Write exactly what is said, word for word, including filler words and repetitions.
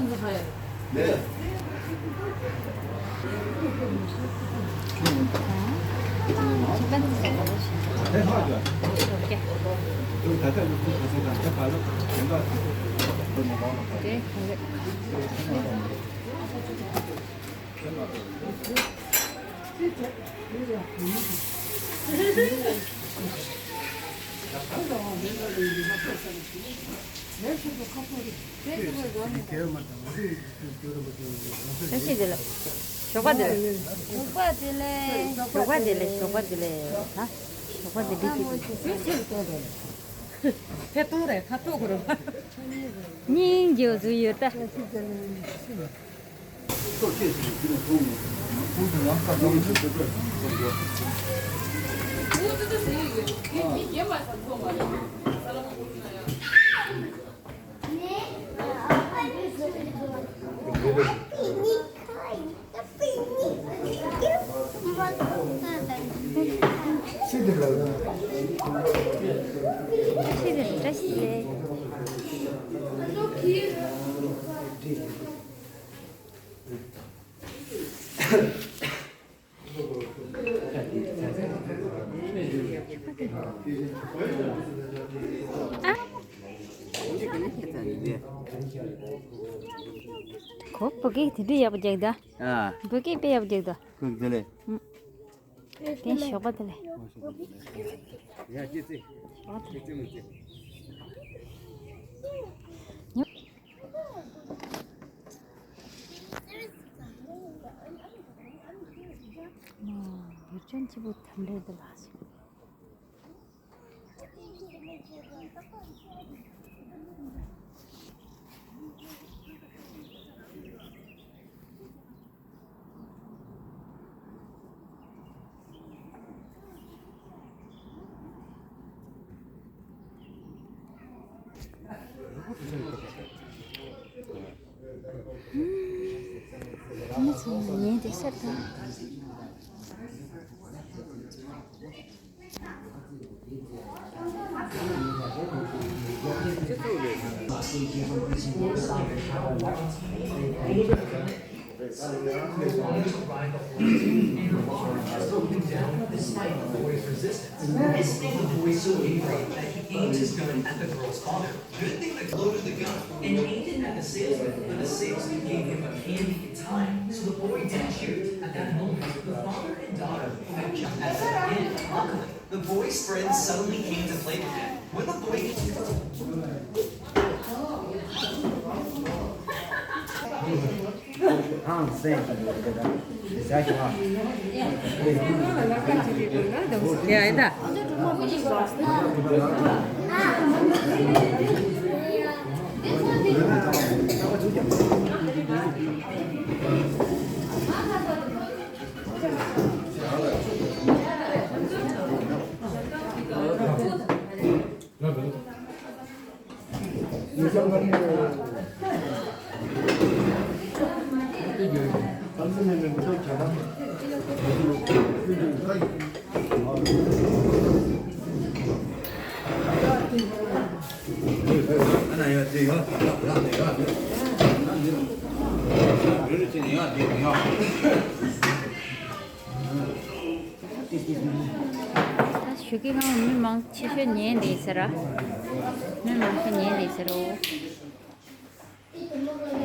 བཀྲ་ཤིས་བདེ་ལེགས། ཞོགས་པ་བདེ་ལེགས། ཞོགས་པ་བདེ་ལེགས། ཞོགས་པ་བདེ་ལེགས། ཞོགས་པ་བདེ་ལེགས། ད་ཞོགས་པ་བདེ་ལེགས། ཐད་གཏོང་རེད། ཁ་ཐུག་གོ་རོ། སྙིང་རྗེ་བཟོ་ཡོད་ད། ཁོ་བོད་སྐད་དེ་འདྲ་ཡག་པོ་རྒྱག་ད། ཨ། བོད་སྐད་དཔེ་ཡག་པོ་རྒྱག་ད། ཁོ་དེ་ལས། ཨུ། དེ་ཞོགས་པ་དེ་ལས། ཡ་ཅི་ཙི། ཞོགས་པ་དེ་ལས། ཅི་ཙི་མི་ཙི། ཉོ། ཡུལ་ལྗོངས་སྐྱིད་པོ་དམ་རེད་འདི་ལགས་སོ། ཁོ་མོ་ཚོ་ཉལ་བསྡད་ས་དང་། This made the boy so angry that he aimed his gun at the girl's father. Good thing the loaded the gun and aimed it at the salesman, but the salesman gave him a candy in time, so the boy didn't shoot. At that moment, the father and daughter who had jumped at the end. Luckily, the boy's friend suddenly came to play with him. When the boy came ད་ཞོགས་ཀའི་སྔ་མོ་མི་མང་ཆེ་ཤོས་ཉལ་བསྡད་ཟེར་ར། མི་མང་ཤོས་ཉལ་བསྡད་ཟེར་རོ།